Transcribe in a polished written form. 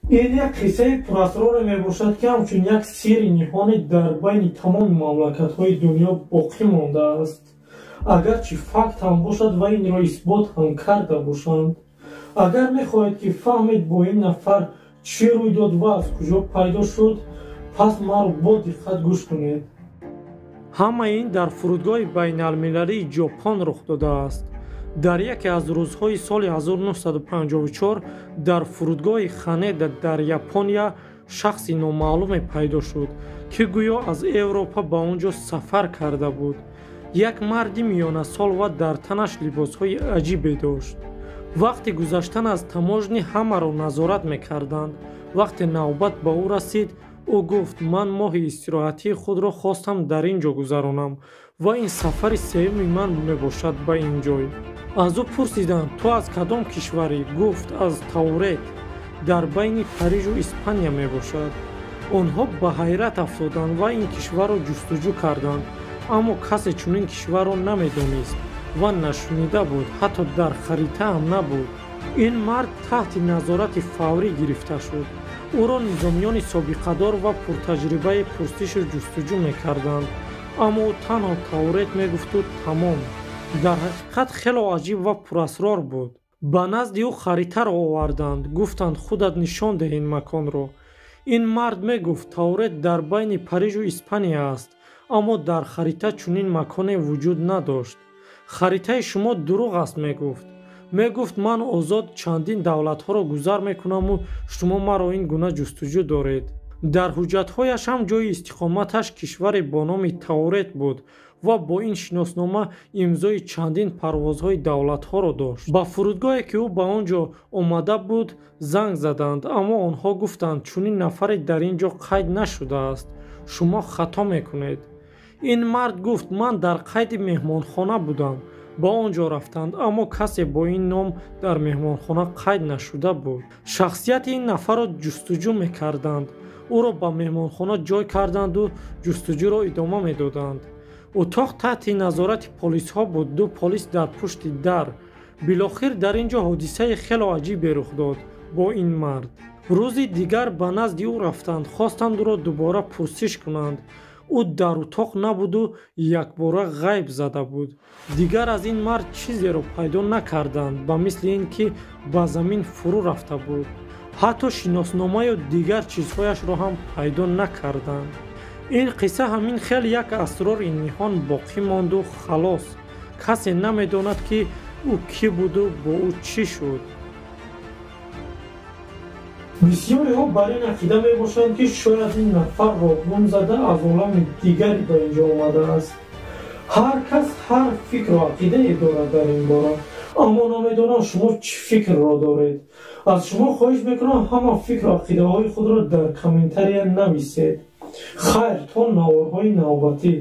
Ин як қиссаи пурасроре мебошад, ки ҳамчун як сирри ниҳоне дар байни тамоми мамлакатҳои дунё боқӣ мондааст. Агарчи факт ҳам бошад ва инро исбот ҳам карда бошанд. Агар мехоҳед, ки фаҳмед, бо ин нафар чӣ рӯй дод ва аз куҷо пайдо шуд, пас маро бо диққат гӯш кунед. Ҳамаи ин дар фурудгоҳи байналмилалии Ҷопон рух додааст. Дар яке аз рӯзҳои соли 1954 дар фурудгоҳи Ханеда дар Япония шахси номаълуме пайдо шуд, ки гӯё аз Европа ба он ҷо сафар карда буд. Як марди миёнасол ва дар танаш либосҳои аҷибе дошт. Вақти гузаштан аз таможни ҳамаро назорат мекарданд. Вақте навбат ба ӯ расид, ӯ гуфт: «Ман моҳи истироҳатии худро хостам дар ин ҷо гузаронам ва ин сафари сеюми ман мебошад ба ин ҷой». Аз ӯ пурсиданд: «Ту аз кадом кишварӣ?» Гуфт: «Аз Таурет, дар байни Парижу Испания мебошад». Онҳо ба ҳайрат афтоданд ва ин кишварро ҷустуҷӯ карданд, аммо касе чунин кишварро намедонист ва нашунида буд, ҳатто дар харита ҳам набуд. Ин мард таҳти назорати фаврӣ гирифта шуд. Ӯро низомиёни собиқадор ва пуртаҷрибаи пурсишу ҷустуҷӯ мекарданд, аммо ӯ танҳо Таурет мегуфту тамом. Дар ҳақиқат хело аҷиб ва пурасрор буд. Ба назди ӯ харитаро оварданд, гуфтанд: «Худат нишон деҳ ин маконро». Ин мард мегуфт: «Таурет дар байни Парижу Испания аст», аммо дар харита чунин маконе вуҷуд надошт. «Харитаи шумо дурӯғ аст», мегуфт. Мегуфт: «Ман озод чандин давлатҳоро гузар мекунаму шумо маро ин гуна ҷустуҷӯ доред». Дар ҳуҷҷатҳояш ҳам ҷойи истиқоматаш кишваре бо номи Таурет буд ва бо ин шиноснома имзои чандин парвозҳои давлатҳоро дошт. Ба фурудгоҳе, ки ӯ ба он ҷо омада буд, занг заданд, аммо онҳо гуфтанд: «Чунин нафаре дар ин ҷо қайд нашудааст, шумо хато мекунед». Ин мард гуфт: «Ман дар қайди меҳмонхона будам». Ба он ҷо рафтанд, аммо касе бо ин ном дар меҳмонхона қайд нашуда буд. Шахсияти ин нафарро ҷустуҷӯ мекарданд. Ӯро ба меҳмонхона ҷой карданду ҷустуҷӯро идома медоданд. Утоқ таҳти назорати полисҳо буд, ду полис дар пушти дар. Билохир дар ин ҷо ҳодисаи хело аҷибе рух дод бо ин мард. Рӯзи дигар ба назди ӯ рафтанд, хостанд ӯро дубора пурсиш кунанд. Ӯ дар утоқ набуду якбора ғайб зада буд. Дигар аз ин мард чизеро пайдо накарданд, ба мисли ин ки ба замин фурӯ рафта буд. Ҳатто шиносномаю дигар чизҳояшро ҳам пайдо накарданд. Ин қисса ҳамин хел як асрори ниҳон боқӣ монду халос. Касе намедонад, ки ӯ кӣ буду бо ӯ чӣ шуд. Бисёриҳо бар ин ақида мебошанд, ки шояд ин нафар роҳгум зада аз олами дигаре ба ин ҷо омадааст. Ҳар кас ҳар фикру ақидае дорад дар ин бора, аммо намедонам, шумо чӣ фикрро доред. Аз шумо хоҳиш мекунам, ҳама фикру ақидаҳои худро дар комментария нависед. Хайр, то наворҳои навбатӣ.